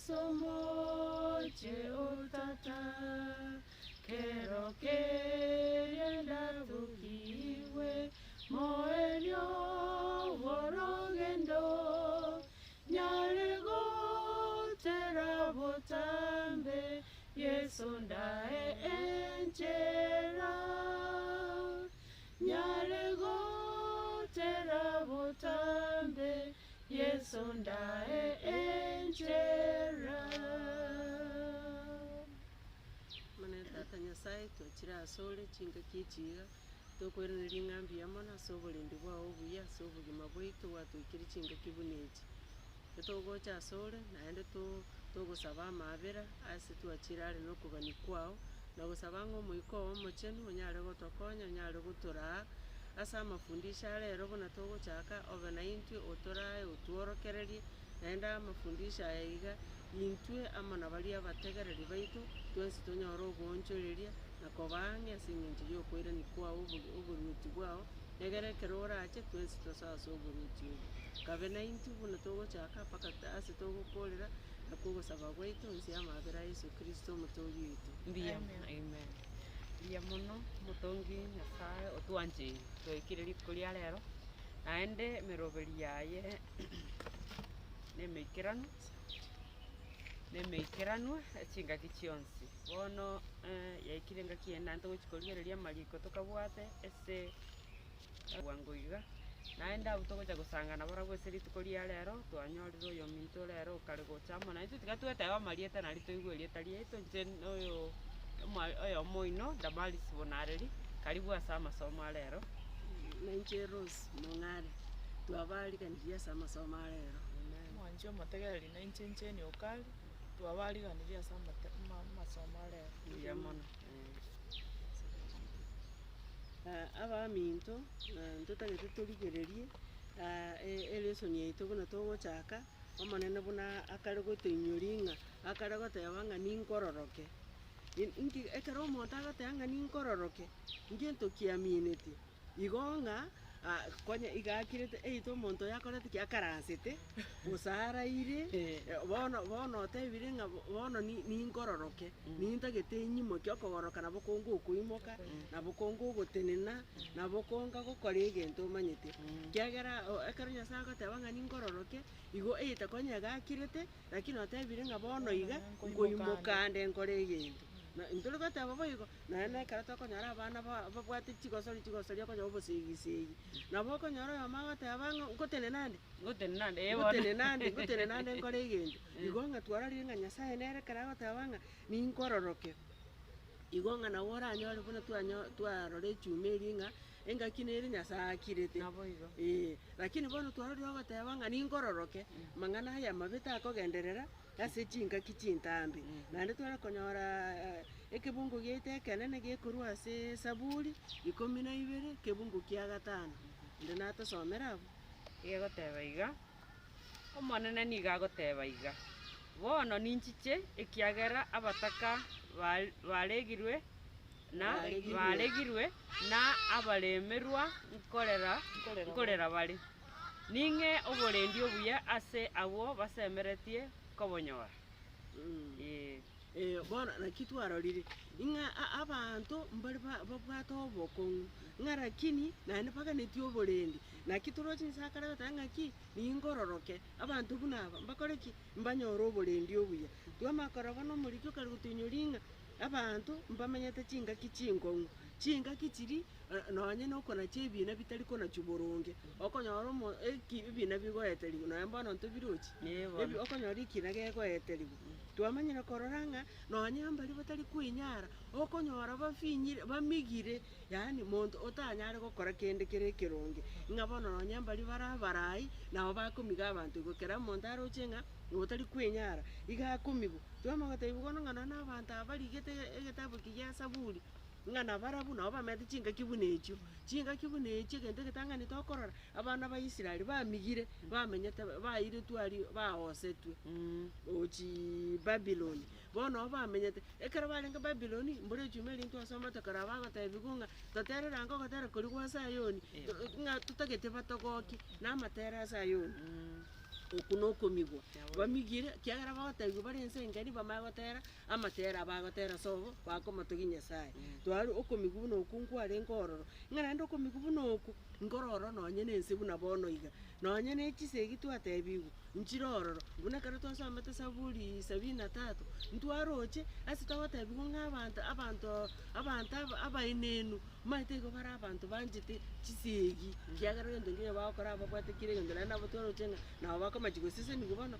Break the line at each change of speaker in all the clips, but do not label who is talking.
Ase omochie o Tata, kero keria ndatokigwe, moerio bw'orogendo, nyare gotera botambe, Yeso ndae enchera. Nyare gotera botambe, Yeso ndae enchera.
Omonene Tata Nyasae, twachire asore chingaki echi iga, tokoiraneria ng'a mbuya mono ase oborendi bwao obuya ase obogima bwaito gwatoikeire chingaki buna echi. Etogocha asore, naende to togosaba amaabera ase twachire are na okogania kwao, na gosaba ng'a Omoika oo Omochenu onyare gotokonya, onyare gotoraa ase amafundisho a rero buna togochaka, obe naintwe otorae otworokererie, naende amafundisho aya iga, intwe amo na baria abategereri baito, twensi tonyore ogoonchoreria na koba ang'e ase eng'encho ya okoirania kwao obo oboruoti bwao, egere ekero orache twensi tosoe ase oboruoti obwo. Kabe naintwe buna togochaka mpaka ase togokorera, nakwo ogosaba gwaito inse y'amabera a Yeso Kristo Omotoori oito.
Mbuya, amen. Mbuya mono omotongi Nyasaye otwancheire twaikire rituko ria rero, naende emeroberi yaye nemeikeranu, nemeikeranu chingaki chionsi. Bono yaikire engaki eye naende togochi korigereria amariko tokabwate ase bwango iga, naende abwo togocha gosanga nabarabwo ase rituko ria rero, twanyorire oyominto rero okare gocha amo naintwe, tiga twetebe amarieta nario toigwe erieta riaito, inche noyo omwa oyomo oino Damaris Bonareri, karibu ase amasomo a rero.
Nainche Rose Mong'are, twabariganirie ase amasomo a rero.
Mwanche omotegereri nainche Jane Okari, twabariganirie ase amate amasomo a rero.
Mbuya mono.
Abaminto, ntotagete torigererie elesson yaito buna togochaka, Omonene buna akare gotoinyoria ng'a akare goteba ng'a ninkororoke. Inki ekero omonto agoteba ng'a ninkororoke, ngento kiaminetie? Igo ng'a konya iga akirete either omonto oyo akorete ki akaransete, gose araire, bono bono otebire ng'a bono ni ninkororoke, nintagete nyimoke okogoroka nabo konga okoimoka, nabo konga ogotenena, nabo konga gokora egento omanyete. Ekiagera ekero Nyasaye agoteba ng'a ninkororoke, igo either konya iga akirete, lakini otebire ng'a bono iga, nkoimoka nde nkore egento. Na ntori goteba boigo. Nonya na ekero tokonyora abana ba babwate chigosori chigosori okonyora obosegi segi, nabo okonyora oyomo agoteba ng'a ngotenena nde,
Ngotenena nde, eh bono.
ngotenena nde ngotenena nde nkore egento. Igo ng'a twarorire ng'a Nyasaye nere ekero agoteba ng'a ninkororoke, igo ng'a nabo oranyore buna twanyo twarora echuma eria ng'a engaki nere Nyasaye akirete.
Naboigo.
Eeh, lakini bono twarorire ogoteba ng'a ninkororoke, mang'ana aya amabe takogenderera. ase chingaki chintambe. Naende tware konyora ekebungo giaito ekenene gekorwa ase Saburi ikomi na ibere, ekebungo kia gatano. Onde natosomere abwo?
Egegoteba iga, Omonene nigo agoteba iga, Bono ninchiche, ekiagera abataka baregirwe na baregirwe na abaremerwa nkorera nkorera bare. Ning'e oborendi obuya ase abwo basemeretie kobonyora. Ee.
Ee, bono naki twarorire, ng'a abanto mbare babwate obokong'u, ng'a rakini naende baganetie oborendi. Naki toroche inse akare goteba ng'aki, ningororoke, abanto buna aba mbakore ki? Mbanyore oborendi obuya. Twamanya korora bono omoriki okare gotoinyoria ng'a abanto mbamenyete chingaki chinkong'u, chingaki chiria nonye na okonacha ebina bitari konachwa boronge, okonyora omo eki ebina bigoeteriwa nonye bono ntobirochi, ebi okonyora ekina gegoeteriwa. Twamanyire korora ng'a nonye mbaria batari koinyara, okonyora bafinyire bamigire, yaani monto otanyare gokora kende kere ekeronge, ng'a bono nonye mbaria bare abarai, nabo bakomiga abanto igo. Kera omonto aroche ng'a otari koinyara, iga akomigwa. Twamanya gotebiwa bono ng'a nonye na abanto aba barigete egetabu eke gia Saburi, ng'a nabarabwo nabo bamenyete chingaki buna echio. Chingaki buna echio egento egetang'ani tokorora, abana ba Israel bamigire, bamenyete bairetwe aria baosetwe gochiiii Babylon. Bono nabo bamenyete, ekero barenge Babylon, mbore echuma eria ntwasomete kare abagotebiwa ng'a toterere ango ogotera koria gwa Sayoni, ng'a totagete batogokie, na amatera a Sayoni. Okwo nokomigwa. Bamigire, ekiagera bagotebiwa bare ense engeni bamanye gotera amatera bagotera sobo bakomotogia Nyasaye. Tware okomigwa buna okwo nkwarenge ororo, ng'a naende okomigwa buna okwo, nkoro ororo nonye na ense buna bono iga. Nonye na chisegi twatebiwe, nchire ororo, buna ekero twasomete Saburi sabini na tatu, ntwaroche ase togotebiwa ng'a abanto abanto abanto aba abaenenu, omanyete igo bare abanto banchete chisegi, ekiagera egento nkeiyo bagokora babwate kera egento naende nabo twaroche ng'a nabo bakomachia goseseniwa bono,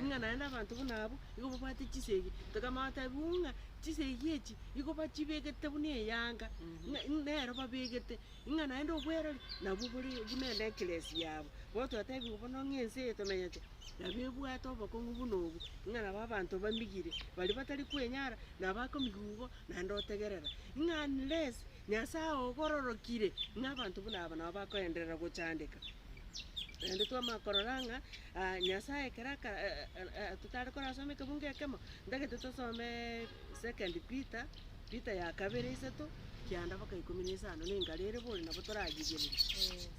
ng'a naende abanto buna abwo, igo babwate chisegi, tokamanya gotebiwa ng'a chisegi echi, igo bachibegete buna eyanga, ng'a nero babegete, ng'a naende obwerori nabwo bore buna enecklace yabo. Bono twatebiwa bono ng'a ense eye tomenyete, nabo ebwate obokong'u buna obwo, ng'a nabo abanto bamigire, baria batari kwenyara, nabo akomiga igo naende otegerera, ng'a unless Nyasaye ogororokire, ng'a abanto buna aba nabo bakoenderera gochandeka. Naende twamanya korora ng'a Nyasaye ekero aka totare korasoma ekebungo ekemo, ntagete tosomeeee second Peter, Peter ya kabere isato, kianda mpaka ikomi na isano, na engaro ere bori nabo torayigererie.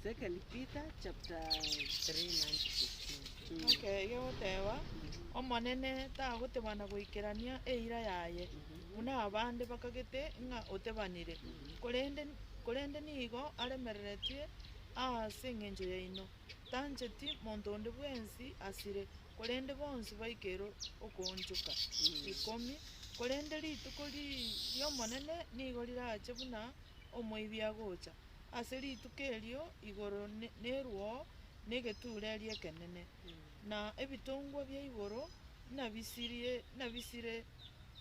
Second Peter chapter
3 9 to 15.
Okay, egegoteba, Omonene tagotebana goikerania eira yaye, buna abande bakagete ng'a otebanire, korende korende nigo aremereretie ase engencho yaino, tancheti monto onde bwensi asire, korende bonsi baikere okoonchoka. Ikomi, Korende rituko ri'Omonene nigo rirache buna omoibi agocha. Ase rituko erio igoro nerwoo negetureeri ekenene, na ebitongwa bia igoro nabisirie nabisire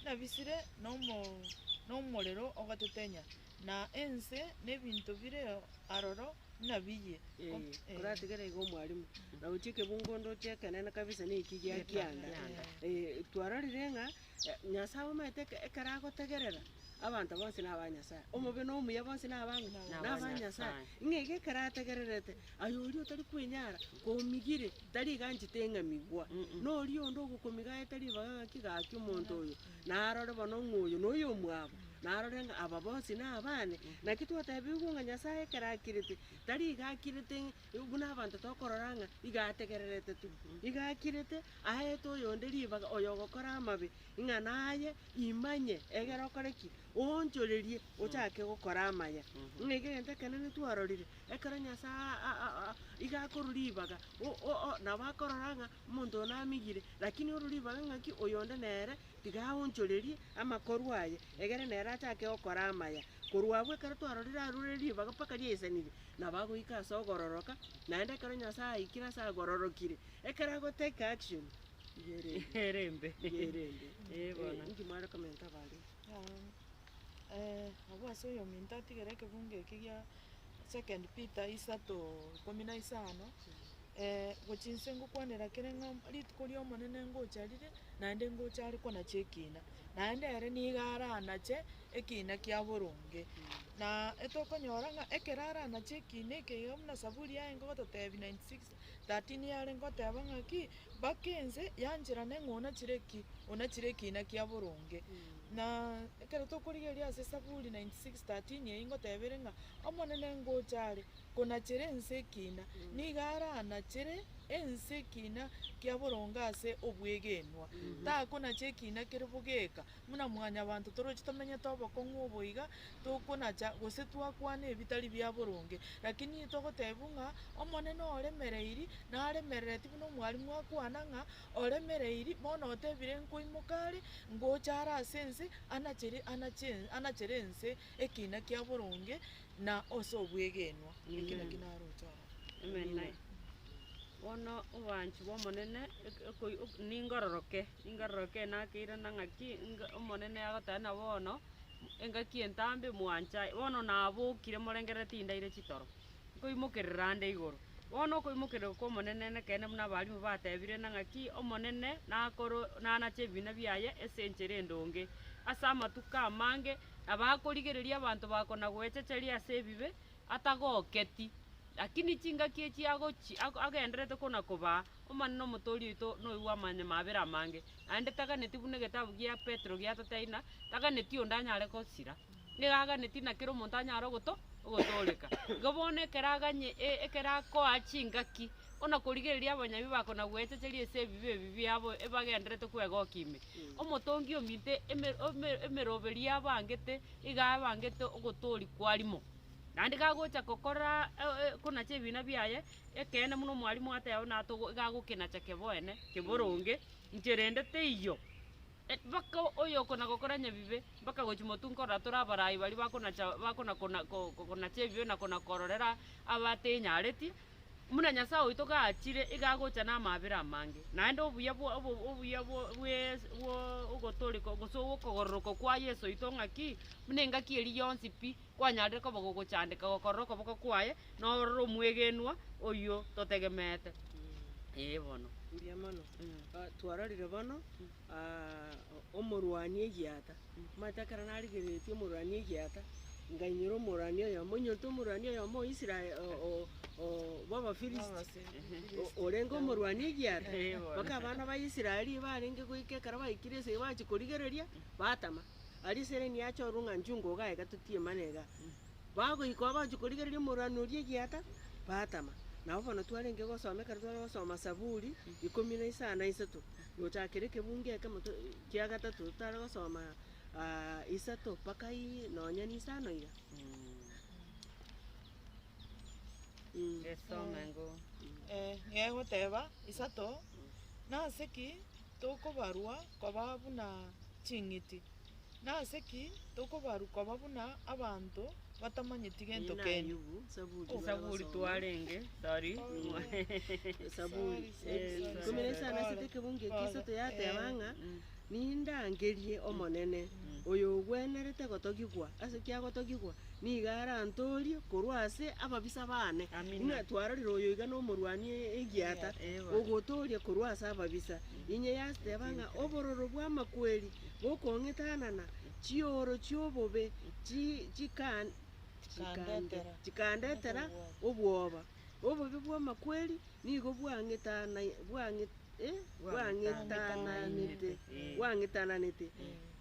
nabisire nomorero ogotetenya, na ense nebinto bire aroro nabiyie.
Eh, koratigere iga omwalimu, na gochia ekebungo ndoche ekenene kabisa na eki gia kianda. Eh, twarorire ng'a Nyasaye omanyete eke ekero agotegerera, abanto bonsi na aba Nyasaye, omobe na omuya bonsi na abang'o? Na aba Nyasaye. Ng'a iga ekero ategererete, aye oria otari kwenyara, komigire, tari iga anchete eng'amigwa, na oria onde ogokomiga aye tari ribaga ng'aki gaki omonto oyo, narore bono ng'a oyo na oyomwabo, narore ng'a aba bonsi na abane. Naki twatebigwe ng'a Nyasaye ekero akirete, tari iga akirete buna abanto tokorora ng'a iga ategererete tu, iga akirete aete oyonde ribaga oyogokora amabe, ng'a naye imanye egere okore ki? Oonchorerie ochake gokora amaya. Ng'a iga egento ekenene twarorire, ekero Nyasaye a- a- iga akorwa ribaga, o- o- nabo akorora ng'a omonto oyo namigire, lakini orwe ribaga ng'aki oyonde nere tiga aonchorerie amakorwa aye, egere nere achake gokora amaya. Korwa abwo ekero twarorire arure ribaga mpaka riaisanire, nabo agoika ase ogororoka, naende ekero Nyasaye aikire ase agororokire, ekero ago take action, iga ere embe.
Ere embe.
Iga ere embe.
Eh, bono.
Inki mware komenta abaria?
Abwo ase oyominto atigere ekebungo eke gia Second Peter isato ikomi na isano, gochia inse ngokwanera kere ng'a rituko ria Omonene ngocha rire, naende ngocha are konacha ekina, naende ere nigo aranache ekina kia boronge. Na etokonyora ng'a ekero aranache ekina eke iga buna saburi yarenge gototebia 96 13 yarenge goteba ng'aki, mpaka ense yancherane ng'a onachire ki? Onachire ekina kia boronge. Na ekero tokorigereria ase Saburi 96 13 eyio ngoteba ere ng'a, Omonene ngocha are konachera ense ekina, nigo aranachere ense ekina kia boronge ase obwegenwa. Takonacha ekina kere bogeka, buna mwanyabanto toroche tomenyete obokong'u obo iga, tokonacha gose twakwana ebitari bia boronge. Lakini togotebwa ng'a Omonene oremereiri, naremerereti buna omwalimu akwana ng'a oremereiri, bono otebire nkoimoka are, ngocha are ase ense, anachere anache anachere ense ekina kia boronge na ase obwegenwa. Eki naki naroche ororo.
Amen. Bono obwanchi bwa Omonene ek- ekoi ok ningororoke, ningororoke nakeirana ng'aki, nga Omonene agoteba ng'a bono, engaki entambe mwancha bono nabokire morengerere tindaire chitoro, nkoimokerera ande igoro. Bono okoimokerera kwa Omonene nekeene buna abalimu batebire na ng'aki, Omonene nakoro nanache ebina biaye ase enchera endonge. Ase amatuko amange, nabo akorigereria abanto bakona goechecheria ase ebibe, atagoketi. Lakini chingaki echi agochi agendererete kona kobaa, Omonene Omotoori oito noigwe amanyamabera amange, naende taganeti buna egetabu gia Petero giatotebi ng'a taganeti onde anyare gosira, nigo aganeti ng'a kera omonto anyare ogoto ogotooreka. Igo bono ekero aganye ekero akoa chingaki, Ona korigereria abanyabibe bakona-gwechecheria ase ebibe ebi biabo ebagendererete kwegokia ime. Omotongi ominto eme eme emeroberi yabangete, iga abangete ogotoria kwarimo. Naende gagocha gokora konacha ebina biaye, ekeene buna omwalimu ateba buna atogo iga agokenacha keboene, keboronge, inchera ende teiyo. Mpaka oyo okona gokora nyabibe, mpaka gochia motwe nkorora tore abarai baria bakonacha bakona kona ko konacha ebibe na kona kororera abatenyareti, buna Nyasaye oito gachire iga agocha na amaabera amange. Naende obuya bwa obo obuya bwa bwe bwa ogotoreka gose okogororoka kwa Yeso oito ng'aki, buna engaki eria yonsi pi, kwanyarire koba gogochandeka gokorora okoboko kwaye, norore omwegenwa oyio totegemeete. Ee bono.
Mbuya mono. Twarorire bono, omorwani egiata, omanyete ekero narigereretie omorwani egiata, nkainyora omorwani oyomo, onyorete omorwani oyomo o Israel o- o- bw'Abafilisti, orenge omorwani egiata, mpaka abana ba Israeli barenge goika ekero baikire ase bachia korigereria, batama. Aria esereni yachorwa ng'a nchunga iga iga totiemane iga. Bagoika oo bachia korigereria omorwani oria egiata, batama. Nabo bono twarenge gosoma ekero tware gosoma Saburi ikomi na isano na isato, gochakera ekebungo ekemo to kia gatato totare gosoma isato mpaka ii nonye na isano iga.
Gesome ngo.
Egoteba isato, nase ki tokobarwa koba buna ching'iti? Nase ki tokobarwa koba buna abanto batamanyeti gento
Eye na
kende?
Ayubu, Saburi
Oh.
Saburi
tware gosoma.
twarenge, sorry.
Saburi
Sorry, sorry, sorry,
ikomi na
sorry.
isano ase
Pole,
ekebungo eke
pole.
isato yateba
Eh.
ng'a nindangerie Omonene, oyo ogwenerete gotogigwa, ase ki agotogigwa? Nigo arantoorie korwa ase ababisa baane.
Amina.
Ng'a twarorire oyo iga nomorwani egiata, ogotooria korwa ase ababisa. Inye yateba ng'a obororo bw'amakweri bokong'etanana, chioro chi'obobe chi chikan chikande
Chikandetera.
chikandetera obwoba. Obobe bw'amakweri nigo bwang'etanai bwang'e eh bwang'etananete bwang'etananete.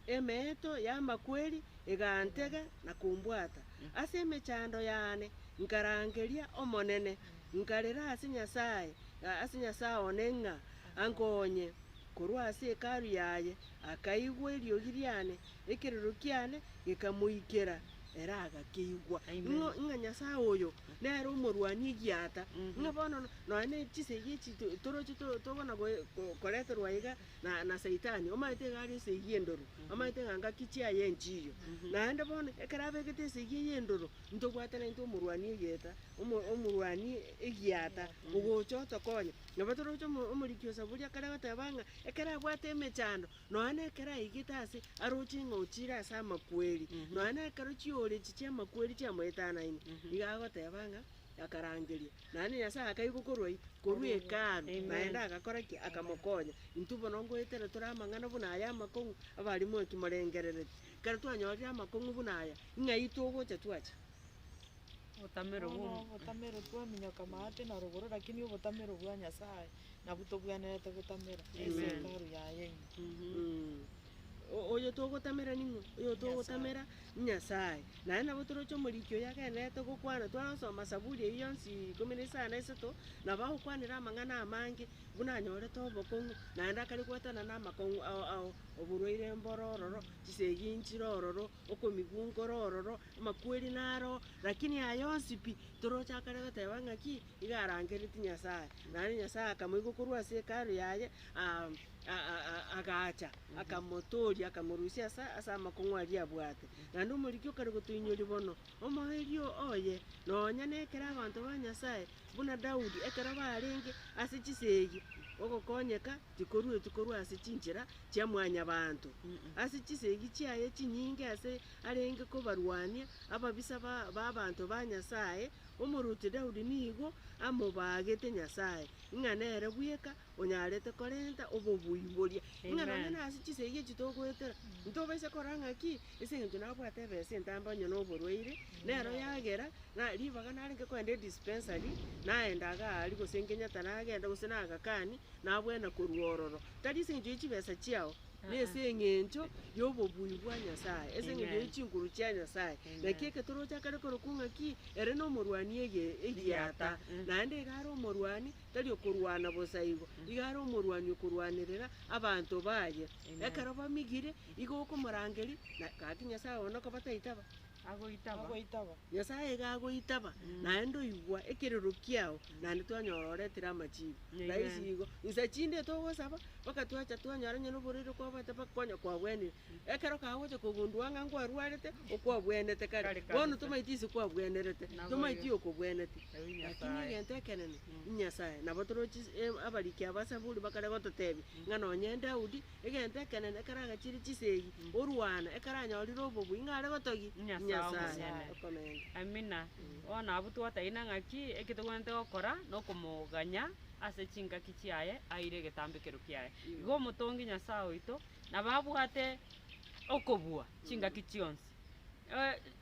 Emeeto y'amakweri egantega na kombwata. Ase emechando yane nkarangeria Omonene, nkarera ase Nyasae ase Nyasae one ng'a ankonye. Korwa ase Hekalu yaye akaigwa eriogi riane, ekerero kiane gekamoikera, ere agakeigwa.
Amen.
Ng'o ng'a Nyasae oyo nere omorwani egiata, ng'a bono nonya ne chisegi echi to toroche to tokona goe ko koreterwa iga na na saitani, omanyete iga are esegi endoru, omanyete ng'a ngaki chiaye enchiyo. Naende bono ekero abegete esegi eye endoro, ntobwate naintwe omorwani egeta, omo omorwani egiata, ogocha otokonya. Nabo toroche omo omoriki o Saburi akare goteba ng'a ekero abwate emechando, nonya na ekero aigete ase aroche ng'a ochire ase amakweri, nonya na ekero chiore echi chia amakweri chiamoetanaine, iga agoteba ng'a akarangeria, naende Nyasaye akaigwa korwa ii, korwa hekalu, naende agakora ki? Akamokonya. Intwe bono ngoetera tore amang'ana buna aya amakong'u, abarimu eki morengerereti. Ekero twanyorire amakong'u buna aya, ng'ai togocha twacha?
Obotamero
Bono
bw'omo.
obotamero twaminyoka maate na rogoro, lakini obotamero bwa Nyasaye nabwo tobwenerete gotamera ase
Amen.
hekalu yaye ime.
O- oyo togotamera ning'o? Oyo togotamera Nyasaye. Naende nabo toroche omoriki oyo agendererete gokwana, twasoma Saburi eywo yonsi ikomi na isano na isato, nabo agokwanera amang'ana amange, buna anyorete obokong'u, naende akare goetana na amakong'u ao ao, oborwaire mboro ororo, chisegi nchire ororo, okomigwa nkore ororo, amakweri naro, lakini aya onsi pi, toroche akare goteba ng'aki, iga arangereti Nyasaye. Naende Nyasaye akamoigwa korwa ase hekalu yaye, agacha, akamotooria, akamorusia ase ase amakong'u aria abwate. Naende omoriki okare gotoinyoria bono, omoerio oye, nonya na ekero abanto ba Nyasaye, buna Daudi, ekero barenge ase chisegi, ogokonyeka tikorueti korwa ase chinchera chia mwanyabanto. Ase chisegi chiaye chinyinge ase arenge kobarwania ababisa ba b'abanto ba Nyasaye, omoruoti Daudi nigo amobaagete Nyasaye, ng'a nere bweka onyarete korenta obobui boria. Ng'a nonya
Amen.
nase chisegi echi togoetera, ntobaisa korora ng'aki, ase eng'encho nabwate ebesa entambe onye na oborwaire, nero yagera, na ribaga narenge kogenda edispensary, naenda iga aria gose Kenyatta nagenda gose na Aga Khan, nabwena korwa ororo. Tari ase eng'encho ye chibesa chiao. Na ase eng'encho ya obobui bwa Nyasaye, ase eng'encho ya
Amen.
chinguru chia Nyasaye. Naki
Amen.
eketorochi akare korokwa ng'aki, ere na omorwani ege egiata,
Egiata, mm.
naende iga are omorwani, tari okorwana bosa igo, iga are omorwani okorwanerera abanto baye.
Amen.
Ekero bamigire, igo okomorangeria, na gaki Nyasaye one okoba taitaba.
Agoitaba.
Agoitaba.
Nyasaye iga agoitaba, naende oigwa ekerero kiao, naende twanyora oretire amachibu.
Amen.
Rahisi igo, insa chinde togosaba, mpaka twacha twanyora onye na oborwaire kwabwate mpaka konya kwabwenire. Ekero kagocha kogundua ng'a nkwarwarete, okwabwenete kare.
Kare
Bono
kabisa.
tomaeti ase kwabwenerete,
Nabo
tomaeti
igo.
okobweneti.
Ebi
Lakini
Nyasaye.
egento ekenene, Nyasaye, nabo torochi abariki aba Zaburi bakare gototebia, ng'a nonye Daudi, Egento ekenene ekero agachire chisegi, orwana, ekero anyorire obobui, ng'a are gotogia
Nyasae
Nyasae.
omonyene.
Okomenta.
Amina. Bono abwo twataina ng'aki eki togwenerete gokora nokomoganya ase chingaki chiaye aire egetambekero kiaye. Igo omotongi Nyasae oito nabo abwate okobua chingaki chionsi.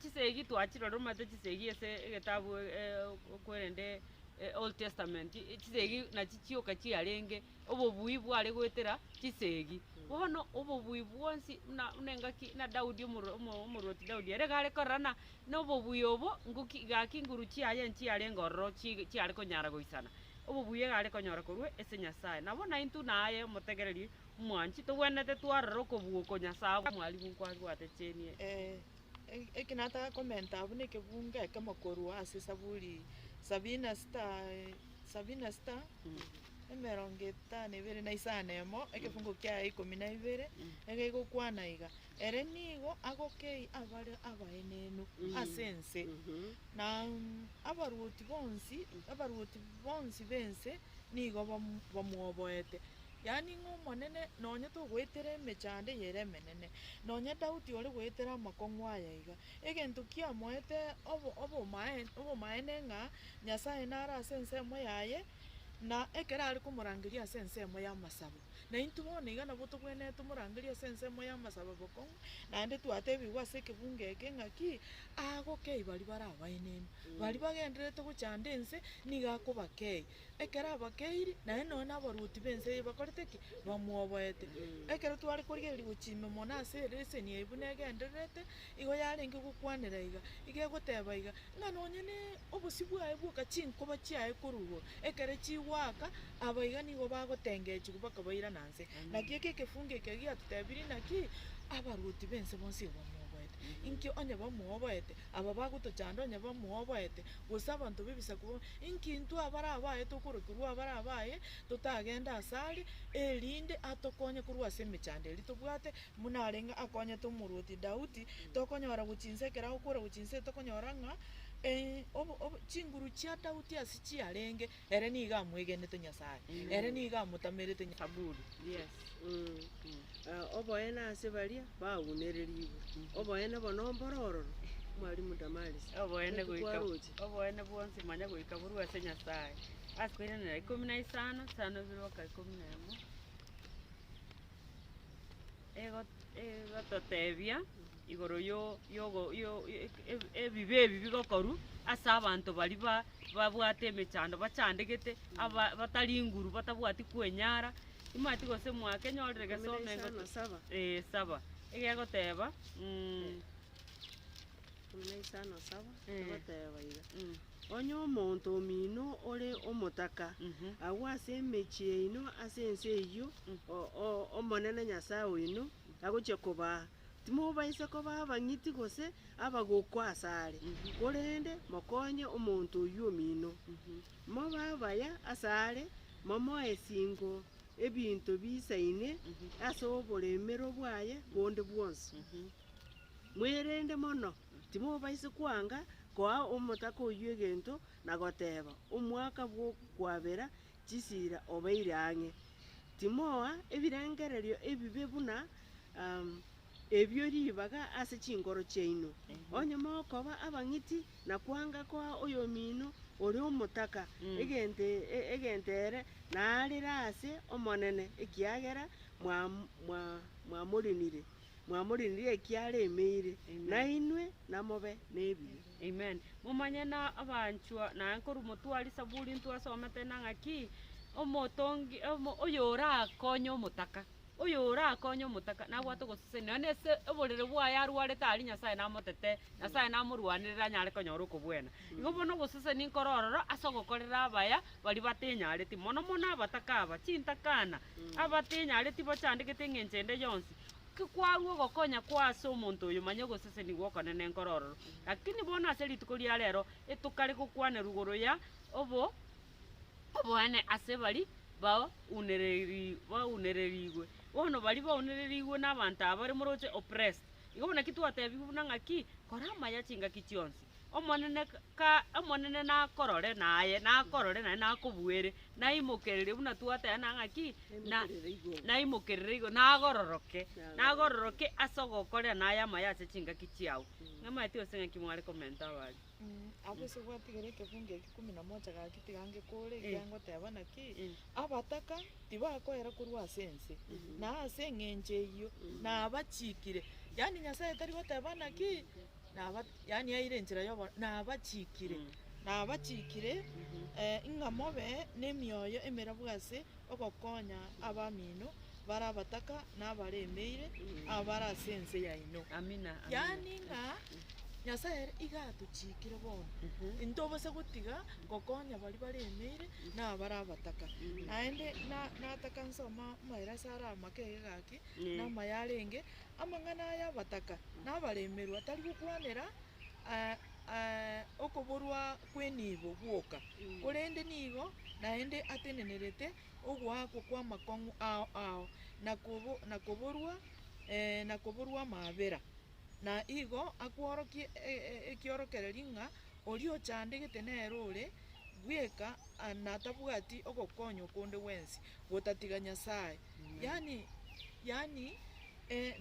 Chisegi twachirora omanyete chisegi ase egetabu okwerende Old Testament, chisegi nachi chioka chiarenge. Obobui bware goetera chisegi. Bono obobui bwonsi buna buna engaki na Daudi omoro omo omorwoti Daudi ere iga are korora na na obobui obo ngoki gaki nguru chiaye nchiarenge ororo chi chiare konyara goisana. Obobui iga are konyora korwa ase Nyasaye. Nabo naintwe naye omotegereri omwanchi tobwenerete twarora okobua oko Nyasaye mwalimu nkwabwate cheni.
Eki nataka komenta abwo na ekebungo ekemo korwa ase Saburi sabini na sita sabini na sita. Emerongo etano ebere na isano emo, ekefungo kiaye ikomi na ibere, egegokwana iga, Ere nigo agokei abare abaenenu ase ense, na abaruoti bonsi, abaruoti bonsi b'ense nigo bamwoboete. Yaani ng'a Omonene nonye togoetera emechando eye ere emenene, nonye Daudi ore goetera amakong'u aya iga, egento kiamoete obo obomaene obomaene ng'a Nyasaye nare ase ensemo yaye, Na ekero are komorangeria ase ensemo y'amasabo. Na intwe bono iga nabo tobwenerete tomorangerie ase ensemo y'amasabo bokong'u, naende twatebigwe ase ekebungo eke ng'aki, agokei baria bare abaenenu, baria bagendererete gochanda ense, nigo akobakei. Ekero abakeiri, naende nonye na abaruoti b'ense eye bakorete ki? Bamwoboete. Ekero tware korigereria gochia ime mono ase ereseni eye buna egendererete, igo yarenge gokwanera iga, iga egoteba iga, ng'a nonye ne obosio bwaye bwoka chinkoba chiaye korwa igoro, ekere chigoaka, aba iga nigo bagotengechigwa bakabairana nse. Naki eke ekefungo eke giatotebirie naki, abaruoti b'ense bonsi igo bamwoboete. Inki onye bamwoboete, aba bagotochanda onye bamwoboete, gose abanto b'ebisaku bo, inki intwe abare abaye tokorokerwa abare abaye, totagende asare, erinde atokonye korwa ase emechando eria tobwate, buna arenge akonyete omorwoti Daudi, tokonyora gochia inse ekero agokora gochia inse tokonyora ng'a obo obo chinguru chia Daudi ase chiarenge, ere nigo amwegenete Nyasaye, ere nigo amotamerete Nya.
Saburi, yes.
Oboene ase baria baunererigwe, oboene bono mboro ororo, Mwalimu Damaris,
Oboene
naki
goika
kwaroche?
oboene bwonsi manya goika borwe ase Nyasaye. Ase koiranera ikomi na isano, isano ibere mpaka ikomi na emo. Egototebia igoro ebibe ebi bigokorwa ase abanto baria babwate emechando bachandegete, batari nguru batabwati kwenyara, timanyeti gose mwakenyorire gesome eh saba, egegoteba.
Ikomi na isano saba, egoteba iga. Onye omonto omino ore omotaka, agwo ase emechie yaino ase ense eyio Omonene Nyasae oino, agochia kobaa, timobaisa koba abang'iti gose abagokwa asare, korende mokonye omonto oyio omino. Mobe abaya asare, momoe singo ebinto biisaine ase oboremero bwaye bonde bwonsi. Mwerende mono, timobaisa kwanga koa omotaka oyio egento na goteba, Omwaka bw'okwabera chisira obeire ang'e. Timoa ebirengererio ebibe buna ebio ribaga ase chinkoro chiaino. Onye mokoba abang'iti na kwanga koa oyomino ore omotaka egento egento ere narire ase Omonene, ekiagera mwamorinire. Mwamorinire ekiaremeire, na inwe namobe nebibe.
Amen. Momanye na abanchwa, naye nkorwa motware Saburi ntwasomete na ng'aki, omotongi omo oyorakonye omotaka. Oyo orakonye omotaka nabwate ogosesenia, nonya na ase oborere bwaye arwarete aria Nyasaye namotete, Nyasaye namorwanerere anyare konyora okobwena. Igo bono ogosesenia nkore ororo ase ogokorera abaya baria batenyareti, mono mono abataka aba, chintakana, abatenyareti bachandegete eng'encho ende yonsi, ki kwarua ogokonya kwa ase omonto oyo manya ogosesenigwa okonene nkore ororo. Lakini bono ase rituko ria rero, etokare gokwanerwa igoro ya obo oboene ase baria baunereri baunererigwe. Bono baria baunererigwe na abanto aba bare moroche oppressed. Igo bono naki twatebigwe buna ng'aki, kora amaya chingaki chionsi. Omonene ka Omonene nakorore naye, nakorore naende nakobuere, naimokererie buna twateba na ng'aki, na
Naimokerere igoro.
naimokerere igoro, nagororoke,
Nagororoke.
nagororoke ase ogokorera naye amaya ase chingaki chiao. Ng'amaeti gose ng'aki mware komenta abaria.
Abwo ase gwatigera ekefungo eke kumi na moja gaki tiga ngekore
Eh.
ekiagera ngoteba naki,
Eh.
abataka tibakoera korwa ase ense, na ase eng'encho eyio nabachikire, yaani Nyasaye tari goteba naki, naba yaani aire enchera yobo nabachikire, nabachikire ng'a mobe na emioyo emerabu ase ogokonya abamino bare abataka na abaremeire abare ase ense yaino.
Amina, amina.
Yaani ng'a Nyasaye ere iga atochikire bono, intobasa gotiga gokonya baria baremeire na abare abataka. Naende na nataka nsome amaeresa are amake iga gaki, na amaya arenge, amang'ana aya abataka na abaremerwa tari gokwanera okoborwa kw'enibo gwoka, korende nigo naende atenenerete ogoakwa kw'amakong'u ao ao, na kobo na koborwa na koborwa amaabera. Na igo akworokie ekiorokererio ng'a oria ochandegete nere ore bweka na tabwati ogokonywa konde gwensi gotatiga Nyasae. Yaani yaani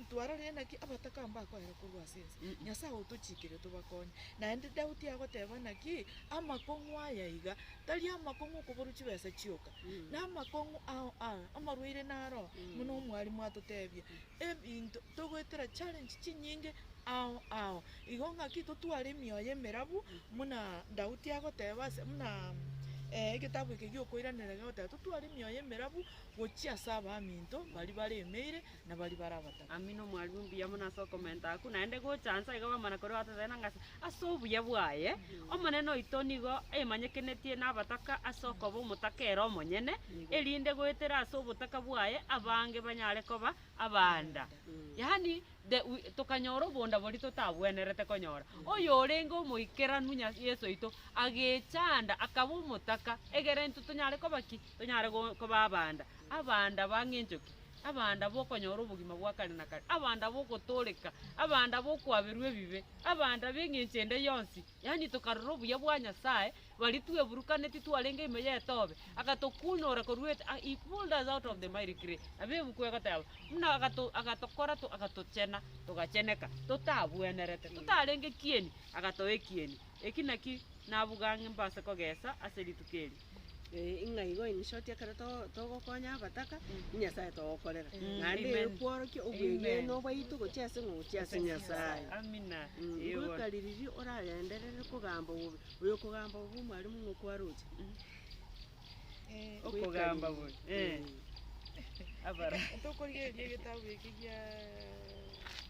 ntwarorire naki abataka mbakoera korwa ase ense, Nyasae otochikire tobakonye. Naende Daudi agoteba naki, amakong'u aya iga, tari amakong'u okoborwa chibesa chioka, na amakong'u ao ao, amarwaire naro, buna omwalimu atotebia, ebinto togoetera challenge chinyinge ao ao. Igo ng'aki totware emioyo emerabu buna Daudi agoteba ase buna egetabu eke gia okoiraneria gegoteba totware emioyo emerabu gochia ase abaminto baria baremeire na baria bare abataka.
Amina omwalimu mbuya mono ase okomenta akwo, naende gocha nse iga bamana korwa batotebia ng'a ase ase obuya bwaye, Omonene oito nigo aemanyekenetie nabataka ase okoba omotaka ere omonyene, erinde goetera ase obotaka bwaye abange banyare koba abanda. Yaani the we tokanyora obonda boria totabwenerete konyora. Oyorenge omoikeranu nya Yeso oito, agechanda akaba omotaka, egere intwe tonyare koba ki? Tonyare go koba abanda. Abanda ba ng'encho ki? Abanda b'okonyora obogima bwa kare na kare, abanda b'ogotooreka, abanda b'okwaberwa ebibe, abanda b'eng'encho ende yonsi. Yaani tokarora obuya bwa Nyasaye, baria tweburukaneti twarenge ime y'etobe, agatokunora korwa ete he pulled us out of the miry clay. Nabo ebuku egoteba, buna agato agatokora to agatochena, togacheneka, totabwenerete, totarenge kieni, agatoa ekieni. Eki naki nabuga ang'e mbase kogesa ase rituko eri.
Ng'a igo in short ekero to- togokonya abataka, Nyasaye togokorera. Naende
Amen.
ekworokia
Amen.
obwegenwa bwaito gochia ase ng'o? Gochia ase Nyasaye.
Amina. Ee bono.
Goika riria oragenderere kogamba bobe, oyo okogamba bobe omwalimu ng'o kwaroche?
Okogamba bobe, eh. Abara.
Tokorigereria egetabu eke gia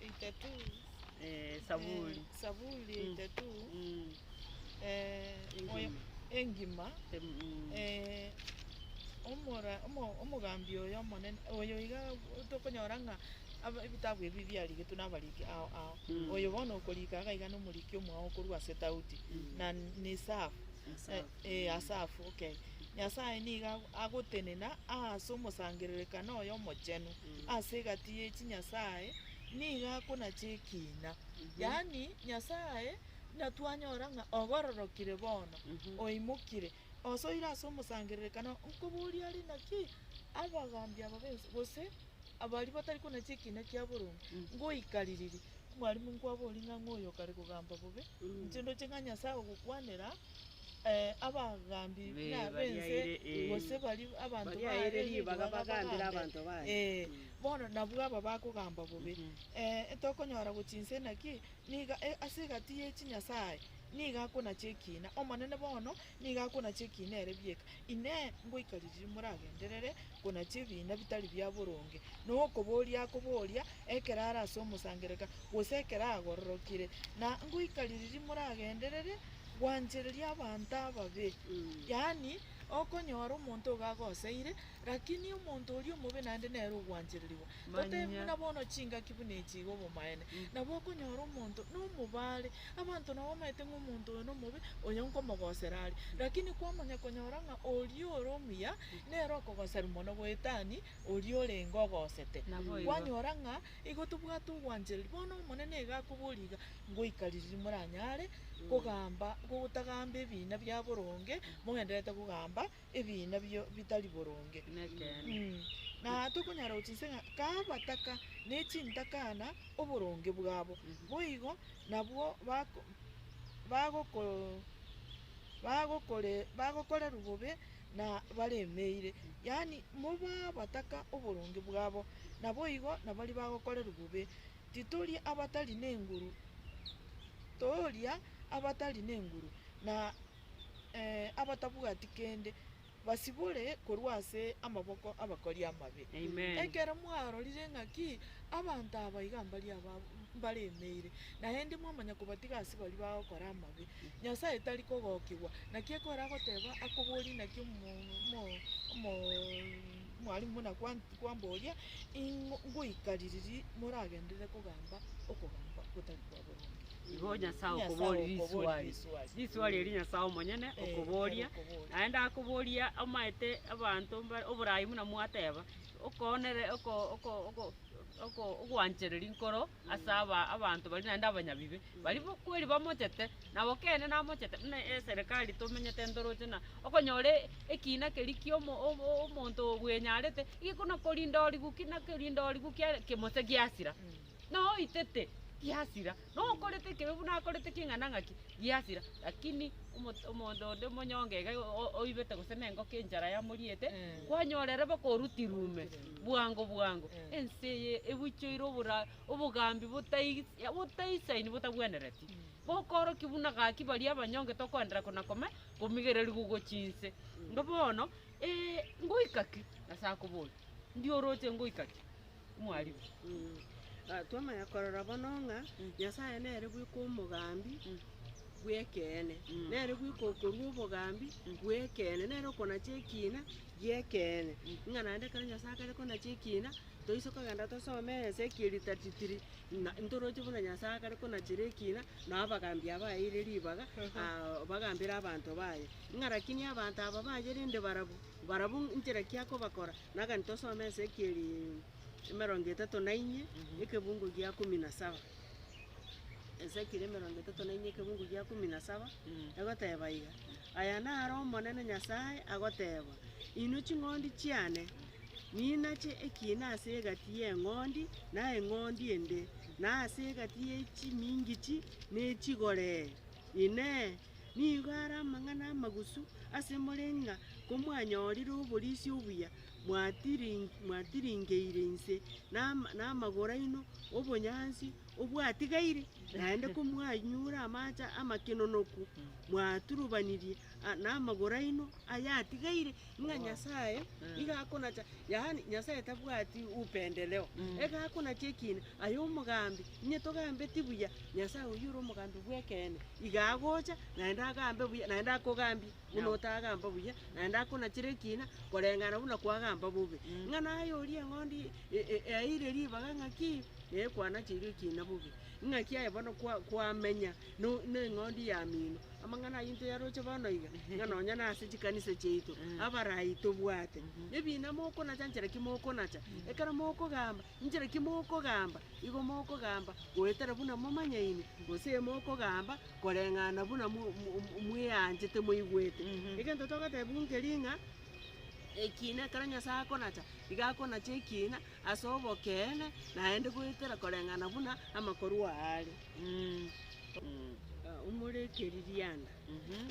82
Eh, Saburi.
Saburi 82 oyo
Engima.
engima
Em,
omora omo omogambi oyo omonene oyo iga tokonyora ng'a aba ebitabu ebi biarigetwe na abariki ao ao. Oyo bono okorika iga iga na omoriki omwao korwa ase Daudi, na ni Safu, eh Asafu okay. Nyasaye nigo ago agotenena aase omosangererekano oye omochenu, ase egati ye chinyasae nigo akonacha ekiina. Yaani Nyasaye buna twanyora ng'a ogororokire bono, oimokire, osoire ase omosangererekano, nkoboria are naki abagambi aba b'ense gose abaria batari konacha ekiina kia boronge, ngoika ririri, omwalimu nkwaboria ng'a ng'o oyo okare kogamba bobe, inche ndoche ng'a Nyasaye ogokwanera abagambi
Be-
buna
baria
b'ense
aire, eh.
gose baria abanto
Baria aire
baye
ribaga
ribaga
bagambere
bagambe.
abanto baye.
Eh, bono nabwo aba bakogamba bobe. Etokonyora gochia inse naki, niga ase egati ye chinyasae. niga akonacha ekina, omonene bono, niga akonacha ekina ere bieka. Inee! Ngoika riria moragenderere konacha ebina bitari bia boronge, na okoboria akoboria ekero are ase omosangererekano, gose ekero agororokire? Na ngoika riria moragenderere gwanchereria abanto ababe, yaani okonyora omonto iga agoseire, Rakini omonto oria omobe naende nere ogwanchererigwa. Totebi
Manya.
buna bono chingaki buna echi iga obomaene. Nabo okonyora omonto nomobare, abanto nabo bamaete ng'a omonto oyo nomobe, oyo nkomogosera are. Rakini kwamanya konyora ng'a oria ore omuya, nere okogoserwa mono goetani oria orenge ogosete.
Naboigo.
Kwanyora ng'a igo tobwate ogwanchereria. Bono Omonene iga akoboria iga, ngoika riria moranyare kogamba gotagamba ebina bia boronge, mogendererete kogamba ebiina bio bitari boronge.
Nekeene.
Na tokonyara gochia inse ng'a kabataka ne chintakana oboronge bwabo, boigo nabwo bako bagoko bagokore bagokorerwa bobe na baremeire. Yaani mobe abataka oboronge bwabo, naboigo nabaria bagokorerwa bobe. Titori abatari nenguru, toria abatari nenguru, na abatabwati kende, basibore korwa ase amaboko 'abakori amabe.
Amen.
Ekero mwarorire ng'aki abanto aba iga mbaria aba mbaremeire, naende mwamanya kobatiga ase baria bagokora amabe, Nyasae tari kogokigwa. Naki ekero agoteba akoborie naki omo omo omo omwalimu buna kwa kwamboria, ing'o ngoika ririri moragenderere kogamba okogamba gotari kwa boronge.
Igo Nyasae
Nyasae
okoboria
okoboria
riswali.
riswali.
Riswali eri Nyasae omonyene
Eh,
okoboria,
nere okoboria.
naende akoboria omaete abanto mbare oborai buna mwateba, okoonere oko oko oko oko ogwanchereria nkoro ase aba abanto baria naende abanyabibe, baria bo kweri bamochete, nabo kende namochete buna eserekari tomenyete ntoroche na okonyora ekina keria kia omo omo omonto bwenyarete, igekona korinda origu ki nakorinda origu kiare kemose giasira. Noitete, giasira, nokorete ekebe buna akorete king'ana ng'aki, giasira, lakini omoto omonto onde omonyonge iga o- oibete gose na engoko enchara yamoriete, kwanyora ere mpaka orutirwe ime, bwango bwango. Ense eye ebuchoire obora obogambi botai botaisaini botabwenereti, bokoorokia buna gaki baria abanyonge tokoenderera kona kome komigereriwa gochia inse. Igo bono, ngoika ki? Nase akoboria, ndi oroche ngoika ki? Omwalimu.
Twamanya korora bono ng'a Nyasaye nere bweka omogambi bw'ekeene, nere bweka okorua obogambi bw'ekeene, nere okonacha ekina gi'ekeene. Ng'a naende ekero Nyasaye akare konacha ekina, toise kogenda tosome Ezekiel 33, na ntoroche buna Nyasaye akare konachera ekina, na abagambi aba aeire ribaga bagambere abanto baye. Ng'a rakini abanto aba baye rende barabwo. Barabwo nchera ki akobakora? Nagani tosome Ezekieli emerongo etato na inye, ekebungo gia kumi na saba. Ezekieli emerongo etato na inye ekebungo gia kumi na saba, egoteba iga, Aya naro Omonene Nyasae agoteba, Inwe ching'ondi chiane, ninache ekiina ase egati y'eng'ondi na eng'ondi ende, na ase egati ye chimingichi ne chigoree. Inee! Nigo are amang'ana amagusu ase more ng'a komwanyorire oborisia obuya, mwatiringeire inse na amagoro aino obonyansi obwatigaire, naende komwanyure amache amakenonoku, mwaturubanirie namagoro aino ayatigaire, ng'a Nyasae nigo akonacha, yaani Nyasae tabwati upendeleo, ege akonacha ekina, aye omogambi, onye togambeti buya, Nyasae oyio ore omogambi bw'ekeene, iga agocha, naende agambe buya, naende akogambie buna otagamba buya, naende akonachere ekina, koreng'ana buna kwagamba bobe. Ng'a naye oria eng'ondi e- e aeire ribaga ng'aki, ee kwanacheirwe ekina bobe, ng'aki aye bono kwa kwamenya no na eng'ondi yamino. Amang'ana ayio ntoyaroche bono iga, ng'a nonya na ase chikanisa chiaito, abarai tobwate, ebina mokonacha nchera ki mokonacha, ekero mokogamba, nchera ki mokogamba, igo mokogamba goetera buna momanyaine, gose mokogamba koreng'ana buna mo- mo- mweanchete moigwete. Egento togotebiwa nkeri ng'a, ekina ekero Nyasaye akonacha, iga akonacha ekina ase obokeene, naende goetera koreng'ana buna amakorwa are. Umora ekeririanda,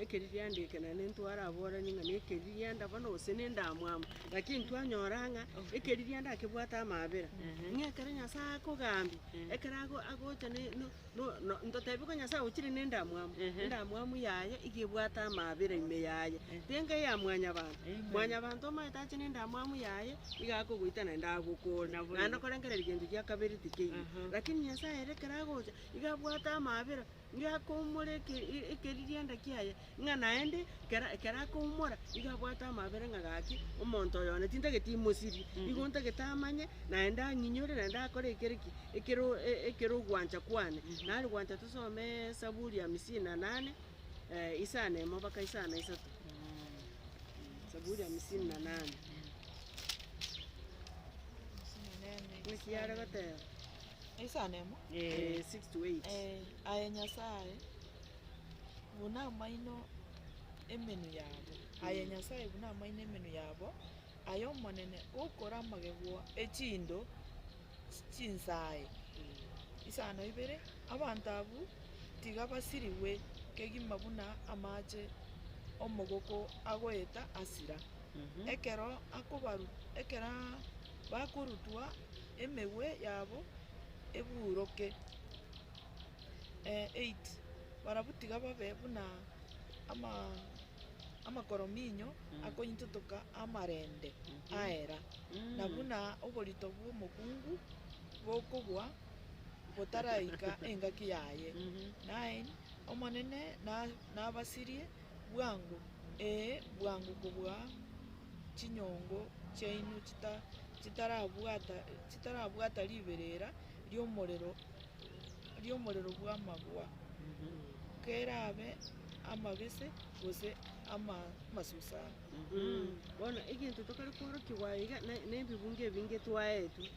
ekeririanda eke naende ntwaraborani ng'a na ekeririanda bono gose na endamwamu, lakini twanyora ng'a ekeririanda akebwate amabera, ng'a ekero Nyasaye akogambia, ekero ago agocha ne no no no ntotebi ko Nyasaye ochire na endamwamu, endamwamu yaye iga ebwate amabera ime yaye, tenga eya mwanyabanto, mwanyabanto omanyete ache na endamwamu yaye, iga akogoita naende agokore, naende okorengereria gento gia kabere tikeiyo. Lakini Nyasaye ere ekero agocha, iga abwate amabera. Nigo akoumora ekeririanda kiaye, ng'a naende kera ekero akoumora, nigo abwate amabera ng'a gaki, omonto oyo one tintageti imosirie, nigo ntagete amanye, naende ang'inyore, naende akore ekere ki, ekero ekero ogwancha kwane. Nare gwancha tosome Saburi hamsini na nane, isano emo mpaka isano na isato. Saburi hamsini na nane. Naki yare goteba?
Isano emo.
Eh, 6 to 8.
Eh, aye Nyasae, buna amaino emenwa yabo, aye Nyasae buna amaino emenwa yabo, aye Omonene gokora amagegwa e chindo chinsae. Isano ibere, abanto abwo tiga basirigwe kegima buna amache omogoko agoeta asira, ekero akobaru ekero bakorutwa emegwe yabo eburoke. 8 Barabwo tiga babe buna ama amakorominyo akointotoka amarende aera, na buna oborito bw'omokungu bokogwa botaraika engaki yaye. 9 Omonene nabasirie bwango, ee, bwango kobua chinyongo chiaino chitarabwata chitarabwata riberera ri'omorero ri'omorero bw'amagwa, kerabe amabese gose amasusano.
Bono egento tokare kworokigwa iga na na ebibungo ebinge twaetwe,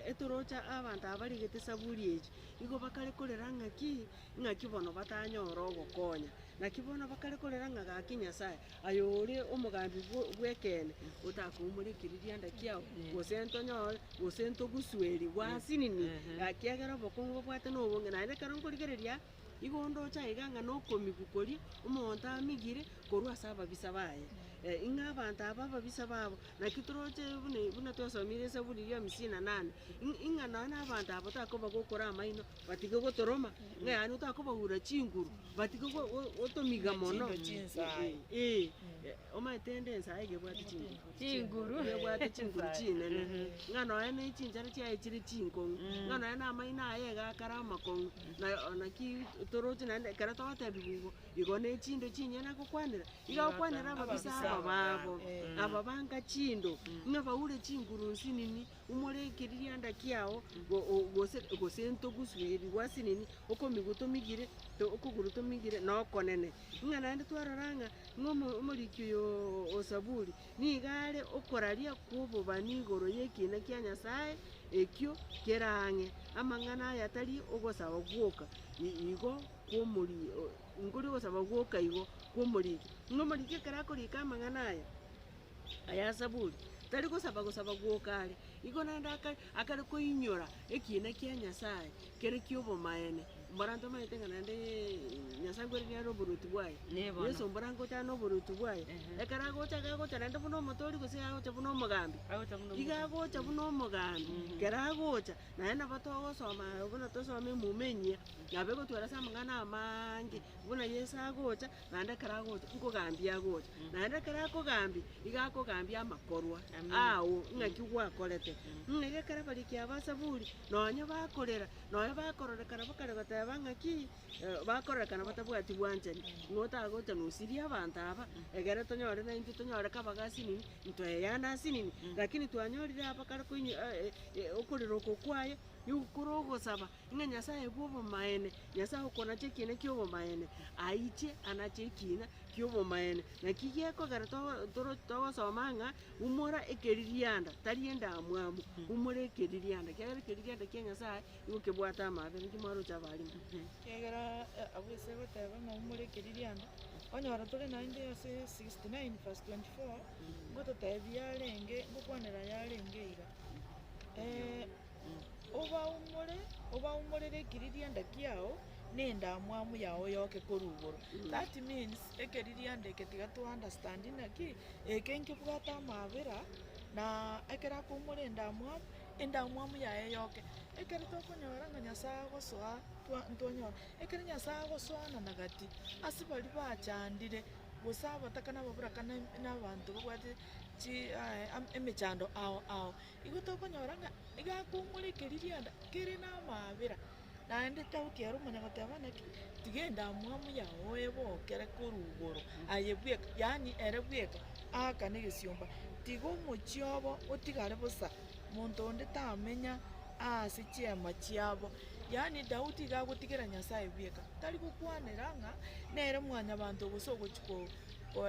etoroche abanto aba barigete esaburi echi, nigo bakare korera ng'aki, ng'aki bono batanyore ogokonya. Naki bono bakare korera ng'a gaki Nyasaye, Aye ore omogambi bw'ekeene, otakoumora ekiririanda kiao, gose ntonyore, gose ntogusueri gwasinini, ekiagera obokong'u bobwate nobonge. Naende ekero nkorigereria, igo ndoche aiga ng'a nokomigwa koria, omonto amigire korwa ase ababisa baye. Ing'a abanto aba ababisa babo, naki toroche buna buna twasomire esaburi eria hamsini na nane, ing'a nonya na abanto aba takoba gokora amaino, batige gotoroma, ng'a yaani otakobaura chinguru. Batige gotomiga mono.
Chindo chinsae.
Eh, omanyete ende ensae iga ebwate chinguru.
Chinguru.
Iga ebwate chinguru chinene. Ng'a nonya na echinchara chiaye chire chinkong'u, ng'a nonya na amaino aye iga akare amakong'u, na naki toroche naende ekero togotebiwa igo, igo na echindo chinyene agokwanera, iga agokwanera ababisa aba babo, aba banga chindo, ng'a baure chinguru nsinini. Umora ekeririanda kiao, gose gose ntogusweri gwasinini, okomigu tomigire, okogoro tomigire na okonene. Ng'a naende twarora ng'a ng'a omo omoriki oyo o Saburi, nigo are okoraria kw'obobani igoro y'ekina kia Nyasae ekio kere ang'e. Amang'ana aya tari ogosaba gwoka, igo kw'omori nkori ogosaba gwoka igo kw'omoriki. Ng'a omoriki ekero akorika amang'ana aya. Aya Saburi, tari gosaba gosaba gwoka are, igo naende akare akare koinyora ekiina kia Nyasaye kere ki'obomaene. Mbora ntomanyete ng'a naende Nyasaye nkwereria are oboruoti bwaye.
Nee bono.
Yeso mbora ngocha are na oboruoti bwaye.
Ehe.
Ekero agocha iga agocha naende buna omotoori gose agocha buna omogambi.
Agocha buna
Iga
omogambi.
agocha buna omogambi, kero agocha, naende nabo togosoma buna tosome emuma enyia, nabo egotwara ase amang'ana amaange, buna Yeso agocha. Naende ekero agocha, nkogambia agocha, naende ekero akogambia, iga akogambia amakorwa ao, ng'aki gwakorete. Ng'a iga ekero abariki aba Saburi, nonye bakorera, nonye bakororekana bakare goteba ng'aki, bakororekana batabwati bwanchani, ng'a otagocha nosirie abanto aba, egere tonyore naintwe tonyore kabaga asinini, ntoeyane asinini, lakini twanyorire aba kare koinya okorera oko kwaye, nigo kore ogosaba. Ng'a Nyasae bw'obomaene, Nyasae okonacha ekiina ki'obomaene, aiche anache ekiina ki'obomaene. Naki gekogera togo togosoma ng'a umora ekeririanda, tari endamwamu, umora ekeririanda, ekiagera ekeririanda kia Nyasae nigo kebwate amabe, naki mwaroche abalimu.
Ekiagera abwo ase egoteba ng'a umora ekeririanda, onyora tore naende ase 69 verse 24, ngototebia yarenge, ngokwanera yarenge iga. Obaumore, obaumorere ekiririanda kiao, na endamwamu yago yoke korwa igoro. That means, ekeririanda eke tiga to understand naki, eke nkebwate amabera, na ekero akoumora endamwamu, endamwamu yaye yoke. Ekero tokonyora ng'a Nyasaye agosoa twa ntwanyora, ekero Nyasaye agosoanana gati, ase baria bachandire, gose abataka na ababuraka na na abanto babwate chi emechando ao ao. Igo tokonyora ng'a iga akoumora ekeririanda kere na amaabera, naende tauti ere omanya goteba naki, tiga endamwamu yago ebokere korwa igoro, aye bweka, yaani ere bweka aakane egesiomba, tiga omochie obo otigare bosa, monto onde tamenya aase chiema chiabo. Yaani Daudi iga agotigera Nyasaye bweka, tari gokwanera ng'a nere mwanyabanto gose ogochi ko ko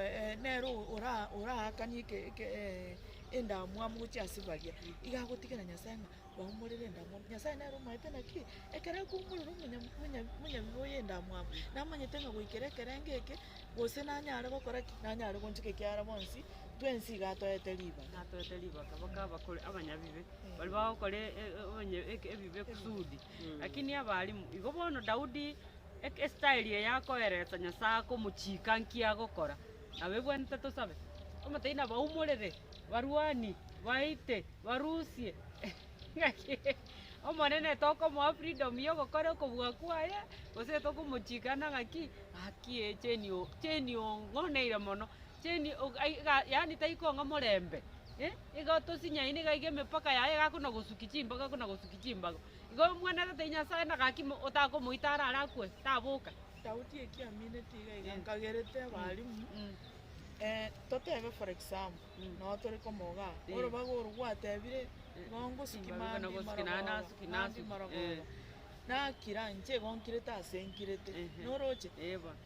nere ora oraakanie eke eke endamwamu gochia ase baria, iga agotigera Nyasaye ng'a baumorere endamwamu. Nyasaye nere omaete naki, ekero akoumorera omonya monya monyabibe oyo endamwamu, namanyete ng'a goikera ekerengo eke, gose nanyare gokora ki? Nanyare gonchika ekiagera bonsi, twensi iga atoete ribaga.
Natoete ribaga baka abakore abanyabibe, baria bagokora obonye ebibe kusudi. Lakini abalimu, igo bono Daudi, eke estyle eye akoeresa Nyasaye akomochika nki agokora, nabo ebwenerete tosabe, omotebie nabaumorere, barwanie, baite, barusie, ng'aki Omonene tokomoa freedom ya ogokora okobua kwaye, gose tokomochikana ng'aki, gaki echeni o cheni ong'oneire mono, cheni o ai iga yaani taikong'a morembe, eh, igo tosinyaine iga iga emepaka yaye iga akona gosukia chimbago akona gosukia chimbago. Igo omwana atatebia Nyasaye na gaki mo otakomoita arare akwe, taboka.
Daudi eki amineti iga iga nkagerete abalimu, totebe for example, noo tore komoga aa, orobaga oro gwatebire, igo ngosuki
Chimbago
mambia
nagosuki naende
marogoba,
nasuki
mambia
nasuki,
marogoba, nakira inche igo nkirete ase nkirete, noroche?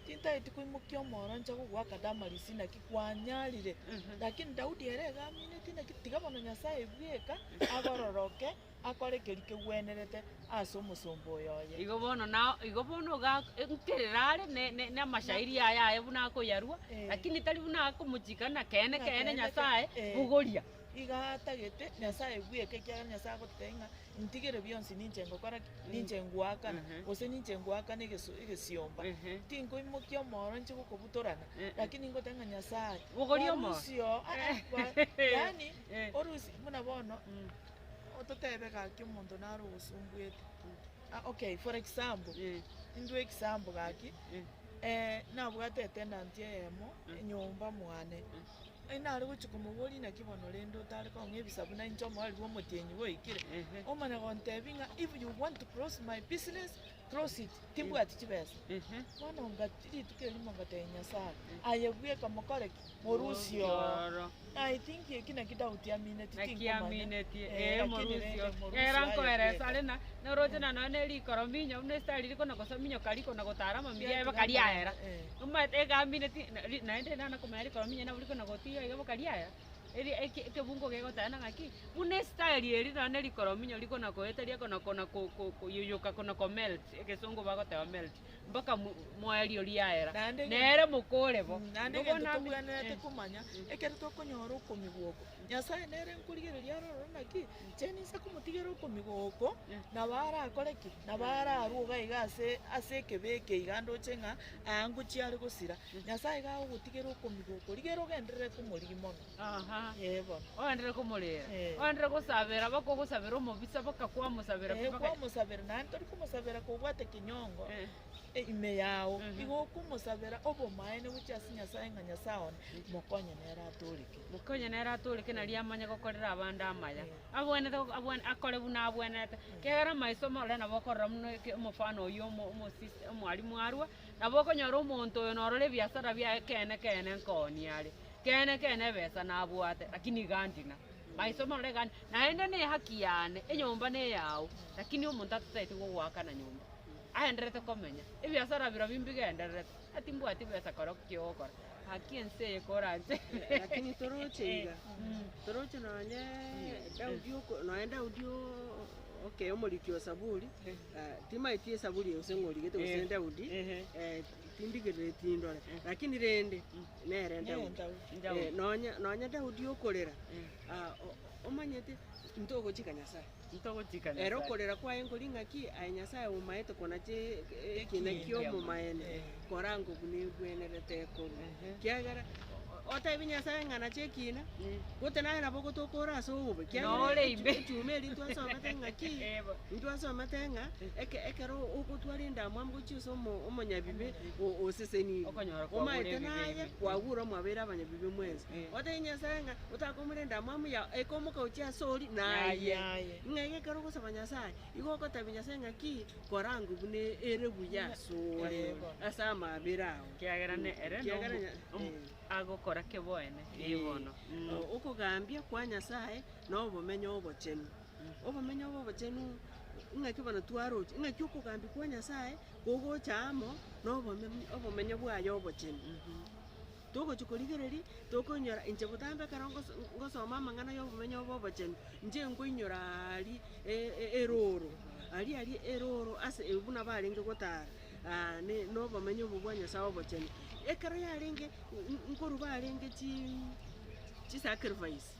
Tintaeti koimokia omoro nche gogoaka Damaris naki kwanyarire, lakini Daudi ere iga amineti naki tiga bono Nyasaye bweka agororoke akore keria kegwenerete ase omosomba oyo oye.
Igo bono na igo bono iga nkerera are ne ne na amashairi aya aye buna akoyarua, lakini tari buna akomochika ng'a keene
Ng'a
keene
keene ke
Nyasaye, bogoria.
Iga atagete Nyasaye bweka ekiagera Nyasaye agototebia ng'a ntigere bionsi ninche ngokora ki? Ninche ngoakana, gose ninche ngoakana egeso egesiomba. Tinkoimokia omoro nche gokobutorana, lakini ngoteba ng'a Nyasaye,
Bogoria omoro.
orusie oo aa ba yaani orusie buna bono. Ototebe gaki omonto nare ogosumbuete. Ah okay, for example, intwe example gaki, nabwate etenant eyemo enyomba mwane, nare gochia komoboria naki bono rende otare kong'a ebisabu na inche omoerio bwa omotienyi bwaikire, omanye gontebia ng'a if you want to close my business, close it, timbwati chibesa. Bono ngati rituko erimo ngatebia Nyasaye, aye bweka mokore ki? Morusie oo. I think eki naki Daudi aminetie
Naki
tinkomanya.
aminetie,
Eh,
ee,
lakini
morusie
rende
oo.
morusie
Ere
aye
nkoeresa
bweka.
are na, noroche na nonya na erikoro minyo, buna esitari riko na gosominyoka riko na gotara amamiria aye
Riatiga
baka riaera.
amang'ana, eh.
Omanyete iga aminetie na ri naende nana komanya rikoro minyo nabo riko na gotiga iga baka riaera, eri eke ekebungo gegoteba ng'aki, buna esitari eri nonya na erikoro minyo riko na koeta riako na kona ko ko koyoyoka kona ko melt, egesongo bagoteba melt. mpaka moerio riaera,
Naende
nere mokore bo.
Naende
Igo
egento
bono ami-
tobwenerete
eh.
komanya, ekero tokonyora okomigwa oko, Nyasaye nere nkorigereria arore naki, inche ninse komotigera okomigwa oko, nabo arakore ki? Nabo ararwe iga iga ase ase ekebe eke iga ndoche ng'a aa ngochia are gosira. Nyasaye iga agogotigera okomigwa oko, rigera ogenderere komorigia mono.
Aha.
Ee bono.
Ogenderere komorera,
Eh.
ogenderere gosabera baka ogosabera omobisa baka kwamosabera pi
Ee,
baka
kwamosabera, naende tori komosabera kobwate kinyongo
Eh.
ime yao,
Mhm.
igo okomosabera obomaene gochia ase Nyasaye ng'a Nyasaye one, mokonye nere atoreke.
Mokonye nere atoreke nario amanye gokorera abande amaya. Abwenerete go abwene akore buna abwenerete, ekiagera amaiso marore nabo okorora buna eke omofano oywo omo omosisi omwalimu arwa, nabo okonyora omonto oyo norora ebiasara biaye ekeene ekeene nkoonia are. Keene keene ebesa nabwate, lakini iga ndina. Maiso marore iga ndina, naende ne ehaki yane, enyomba neyao, lakini omonto atataeti gogoakana nyomba, aenderete komenya, ebiasara birobio mbigendererete, ng'a timbwati besa kora ki ogokora, gaki ense eye koranche.
Lakini toroche iga, toroche nonye Daudi oko nonye Daudi. Okay, omoriki o Saburi, timaeti esaburi gose ng'a origete gose
Eh.
Daudi,
Ehe.
tindigerereti ndore, lakini rende, nere
Nere
Daudi.
Daudi.
Daudi.
Nonya nonya Daudi okorera, omanyete, ntogochika Nyasaye.
Ntogochika
Ere
Nyasaye.
okorera kwaye nkori ng'aki, aye Nyasaye omaete konacha ekina
Ekiina.
kia omomaene, kora ngobuna ebwenerete ekorwa. Kiagera otebi Nyasaye ng'a nacha ekina, gote naye nabo ogotoka ore ase obobe, kiagera
Nore imbe.
echuma eria ntwasomete ng'aki,
Ebo.
ntwasomete ng'a eke ekero ogotwara endamwamu gochia ase omo omonyabibe osesenirwe.
Okonyora kwagure
Omaete
ebibe
naye
ebi.
kwagure omwabeire abanyabibe mwensi. Otebi Nyasaye ng'a otakomora endamwamu yao, ekomoka gochia ase oria naye.
Naye.
Ng'a iga ekero ogosaba Nyasaye, igo ogotebia Nyasaye ng'aki, kora ng'o buna ere buya asore, ase amabera ao.
Kiagera ne ere
Kiagera
nomo-
nya-
omo- agokora keboene,
Eh.
bono.
Okogambia kwa Nyasaye na obomenyo obochenu. Obomenyo obo obochenu ng'aki bono twaroche, ng'aki okogambia kwa Nyasaye kogocha amo na obome obomenyo bwaye obochenu. Togochia korigereria, tokonyora inche botambe ekero ngos ngosoma amang'ana ya obomenyo obo obochenu, inche nkoinyora aria eroro, aria aria eroro ase buna barenge gotara ne na obomenyo obo bwa Nyasaye obochenu. Ekero yarenge nkorwa barenge chii chisacrifice,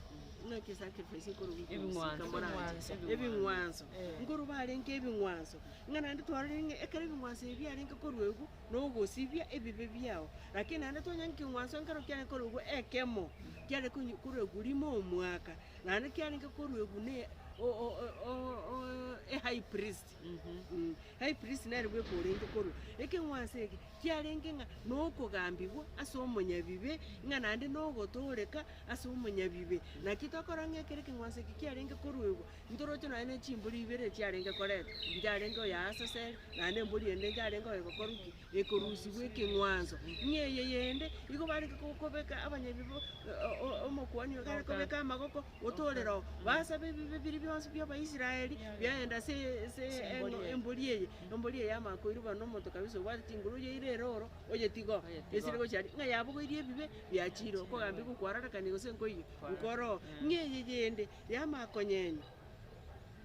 ng'aki esacrifice nkorwa
Ebing'wanso.
Ebing'wanso.
Ebing'wanso.
Ebing'wanso,
Eh.
nkorwa barenge ebing'wanso, ng'a naende twarorire ng'a ekero ebing'wanso ebi biarenge korwegwa, na ogosibia ebibe biao. Lakini naende twanyora ng'a ekeng'wanso nkero kiarenge korwegwa ekemo, kiare konye korwegwa rimo omwaka, naende kiarenge korwegwa ne e high priest, high priest nere bweka orenge korwa. Ekeng'wanso eke, kiarenge ng'a na okogambigwa ase omonyabibe, ng'a naende na ogotooreka ase omonyabibe. Naki tokora ng'a ekero ekeng'wanso eke kiarenge korwegwa, Ntoroche nonya ne chimbori ibere chiarenge koretwa, nchiarenge oyo Asaseli, naende embori ende nchiarenge oyo egokorwa ki? Ekorusigwa ekeng'wanso. Ng'a eye yende, igo barenge ko- kobeka abanyabibe omokuani oyo kare kobeka amagoko, otorera oo, basabe ebibe biria bionsi bia abaisraeli, biaenda ase ase
Ase embori eye.
embori eye, embori eye yamanya koirwa na omonto kabisa obwate chinguru oyeire ere oro, oyetiga oo,
Oyetiga oo.
esire gochia aria, ng'a yabogoirie ebibe, biachire oo, okogambigwa kwararekani gose nkoiyo, nkoroo. Ng'a eye yende. Yamakonyenywa,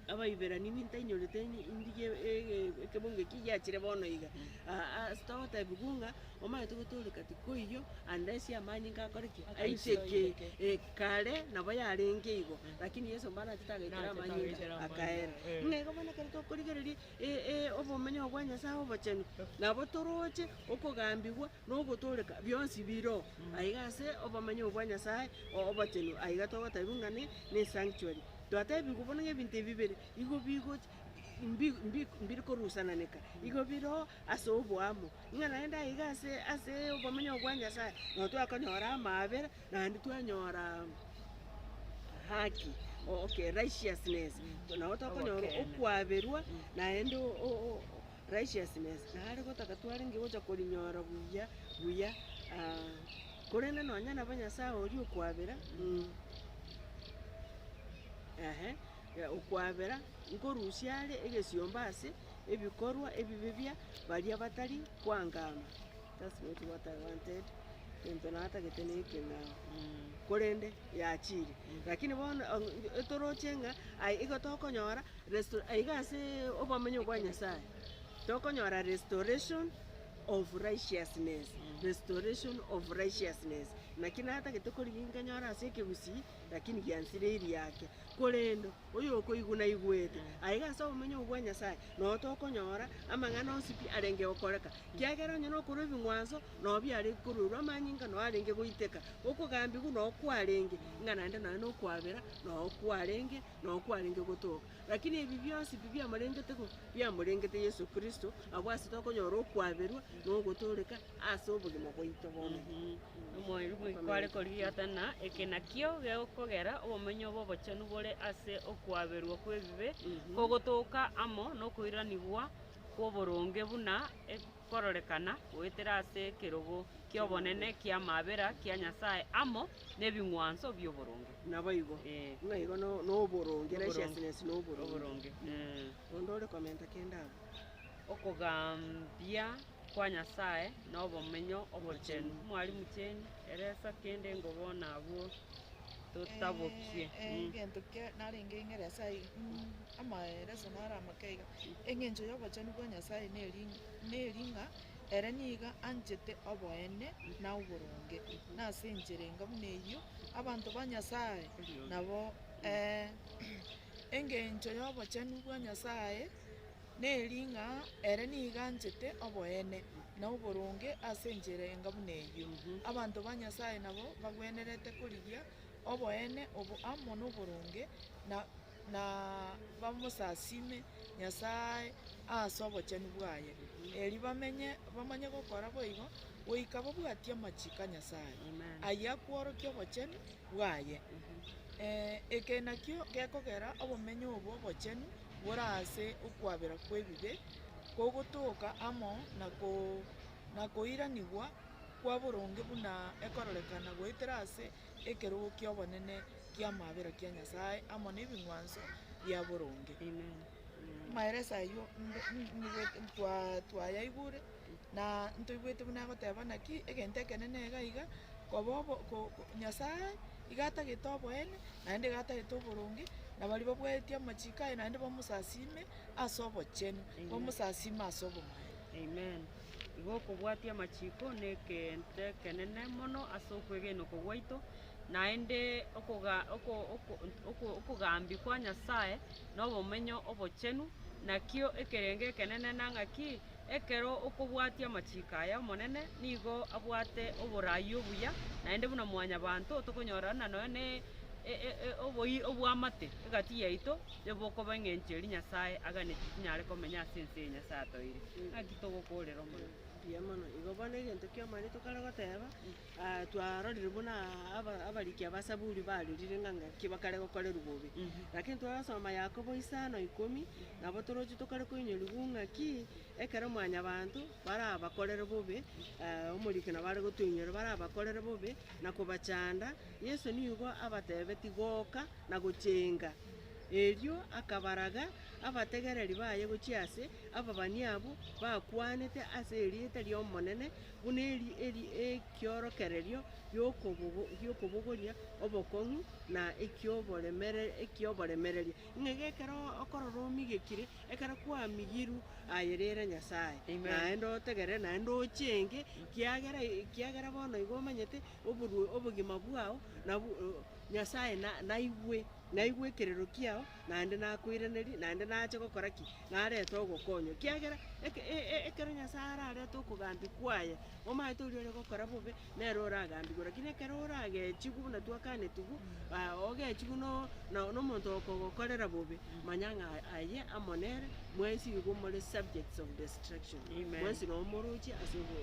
Abaiberani nintainyorete ndigie ekebungo eki giachire bono iga, ase togotebiwa ng'a omanyete gotoreka tikoiyo unless amanyinga akore ki? Aiteke. Kare nabo yarenge igo, lakini Yeso mbano achete agaitera amanyinga akaera. Ng'a igo bono ekero tokorigereria obomenyo bwa Nyasaye obochenu, nabo toroche okogambigwa. na ogotooreka, bionsi bire aiga ase obomenyo bwa Nyasae obochenu. Aiga togotebiwa ng'a ne ne esanctuary. Twatebigwa bono ng'a ebinto ebi bibere, igo bigochi mbi mbi mbiri korusananeka, igo bire oo ase oboamo. Ng'a naende aiga ase ase obomenyo bwa Nyasae, nabo twakonyora amaabera, naende twanyora haki, okay righteousness, nabo tokonyora
Obokeene.
okwaberwa naende o- o. Righteousness, nare gotaka twarenge gocha korinyora buya buya, korende nonya nabo Nyasaye oria okwabera, ehe, okwabera nkorusia are egesiomba ase ebikorwa ebibe bia baria batari kwangama. That's not what I wanted, egento natagete na ekeng'ao, korende yachire. Lakini bono etoroche ng'a aye igo tokonyora. Resto aiga ase obomenyo bwa Nyasaye, tokonyora restoration of righteousness, restoration of righteousness. Naki natagete korigia nkanyora ase ekegusii, lakini giansireirie ake. Korende oyokoigwa naigwete, aiga ase obomenyo obwo bwa Nyasaye, noo tokonyora amang'ana onsi pi arenge gokoreka. Kiagera onye nokorwa ebing'wanso, noo biarenge korwerwa amanyinga noo arenge goiteka, okogambigwa noo kwarenge, ng'a naende nonya na okwabera noo kwarenge. noo kwarenge gotoka. Lakini ebi bionsi pi biamorengete ng'o? Biamorengete Yeso Kristo, abwo ase tokonyora okwaberwa na ogotooreka ase obogima bwaito bono.
Omoerio kware korigia tana, eke nakio gekogera obomenyo bw'obochenu bore ase okwaberwa kw'ebibe, kogotoka amo nokoiranigwa kw'oboronge buna kororekana goetera ase ekerogo ki'obonene ki'amaabera kia Nyasae amo nebing'wanso bi'oboronge.
Naboigo,
Eh.
ng'a igo no- noboronge,
Oboronge.
righteousness noboronge.
Oboronge. Mm.
Onde ore komenta kende abwo.
Okogambia kwa Nyasae na obomenyo obochenu. Mwalimu Jane, eresa kende ngobona abwo. Totabokie.
Egento kia narenge ng'ere ase ayio, amaereso naro amake iga, eng'encho ya obochenu bwa Nyasaye neri neri ng'a ere niga anchete oboene na oboronge, na ase enchera enga buna eyio, abanto ba Nyasaye nabo engencho ya obochenu bwa Nyasaye neri ng'a ere niga anchete oboene na oboronge ase enchera enga buna eyio. Abanto ba Nyasaye nabo bagwenerete korigia oboene obo amo noboronge, na na bamosasime Nyasae ase obochenu bwaye. Erio bamenye bamanye gokora boigo, goika babwatie amachiko a Nyasae, ayio akworokia obochenu bwaye. Eke nakio gekogera obomenyo obo obochenu bore ase okwabera kw'ebibe, kogotoka amo na ko na koiranigwa kwa boronge buna ekororekana goetera ase ekerogo ki'obonene ki'amaabera kia Nyasae amo nebing'wanso bia boronge. Amaereso ayio nigo twayaigure, na ntoigwete buna agoteba naki egento ekenene iga iga, koba obo ko Nyasaye iga atagete oboene, naende iga atagete oboronge, na baria babwetie amachiko aye naende bamosasime ase obochenu, bamosasime ase obomaene.
Amen. Igo okobwatia amachiko nekento ekenene mono ase okwegena oko gwaito, naende okoga oko oko oko okogambi kwa Nyasaye na obomenyo obochenu, nakio ekerengo ekenene na ng'aki, ekero okobwatia amachiko aya Omonene, nigo abwate oborai obuya, naende buna mwanyabanto tokonyora ng'a nonya ne oboi obwamate egati yaito, ebokoba eng'encho eria Nyasaye aganetie tinyare komenya ase ense eye Nyasaye atoeire. Naki togokorera Omonene?
Mbuya mono. Igo bono egento kia omorero tokare goteba, twarorire buna aba abariki aba saburi barerire ng'a ng'aki bakare gokorerwa bobe. Lakini twasoma Yakobo isano ikomi, nabo toroche tokare koinyoriwa ng'aki, ekero mwanyabanto barabakorere bobe, omoriki nabo are gotoinyora barabakorere bobe, na kobachanda, Yeso nigo abatebetie goka na gochenga. Erio akabaraga abategereri baye gochia ase ababani abwo bakwanete ase erieta ri'Omonene, buna eri eri ekiorokererio gi'okobogoria obokong'u na ekioboremereria. Ng'a iga ekero okorora omigekire, ekero kwamigirwe, aye rera Nyasaye, naende otegerere, naende ochenge, kiagera ekiagera bono igo omanyete oborwe obogima bwao nabwo Nyasaye na naigwe. Naigwe ekerero kiao, naende nakoiranerie, naende nache gokora ki? Narete ogokonywa. Ekiagera eke ekero Nyasae ararete okogambia kwaye, omanyete oria ore gokora bobe, nere oragambigwe. Lakini ekero oragechigwe buna twakanetigwe, ogechigwe no na omonto okogokorera bobe, manya ng'a aye amo nere, mwensi igo more subjects of destruction.
Amen.
Mwensi nabo moroche ase obo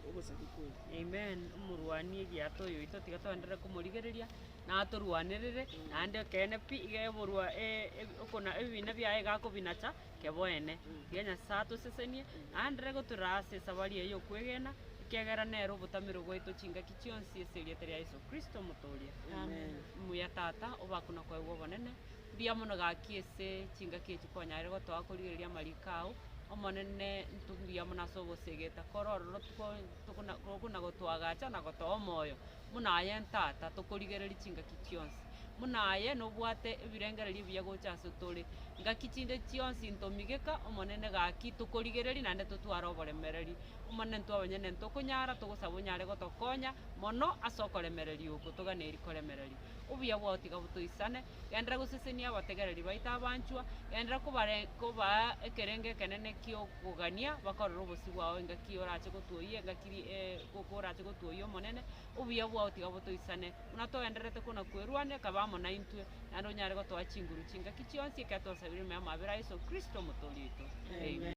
obosaria bw'obo.
Amen. Omorwani egiato oyo oito tiga toenderere komorigereria. Natorwanerere, naende ekeene pi, iga eborwa okona ebibina biaye iga akobinacha keboene. Tiga Nyasae atosesenie, naende gotoraa ase esabari eye y'okwegena, ekiagera nere obotamero bwaito chingaki chionsi ase erieta ria Yeso Kristo Omotoria.
Amen.
Muya Tata, obakwe na koegwa obonene, mbuya mono gaki ase chingaki echi kwanyarire gotoa korigereria amariko ao, Omonene intwe mbuya mono ase ogosegeta kore ororo tuko tokona okona gotoagacha na gotoa omoyo. Buna aye Tata, tokorigereria chingaki chionsi. Buna aye nobwate ebirengererio ebiya gocha ase tore. Ngaki chinde chionsi ntomigeka, Omonene gaki tokorigereria naende totware oboremereri. Omonene intwe abanyene ntokonyara, togosaba onyare gotokonya mono ase okoremereria oko toganeiri koremereria. Obuya bwao tiga botoisane, genderera gosesenia abategereri baito abanchwa, genderera kobare kobaa ekerengo ekenene ki'okogania bakorere obosio bwao engaki orache gotwoyia engaki ri orache gotwoyia Omonene, obuya bwao tiga botoisane. Buna togendererete kona kwerwania, kabe amo naintwe, naende onyare gotoa chinguru chingaki chionsi, ekero twasabire ime y'amabera a Yeso Kristo Omotoori oito. Amen.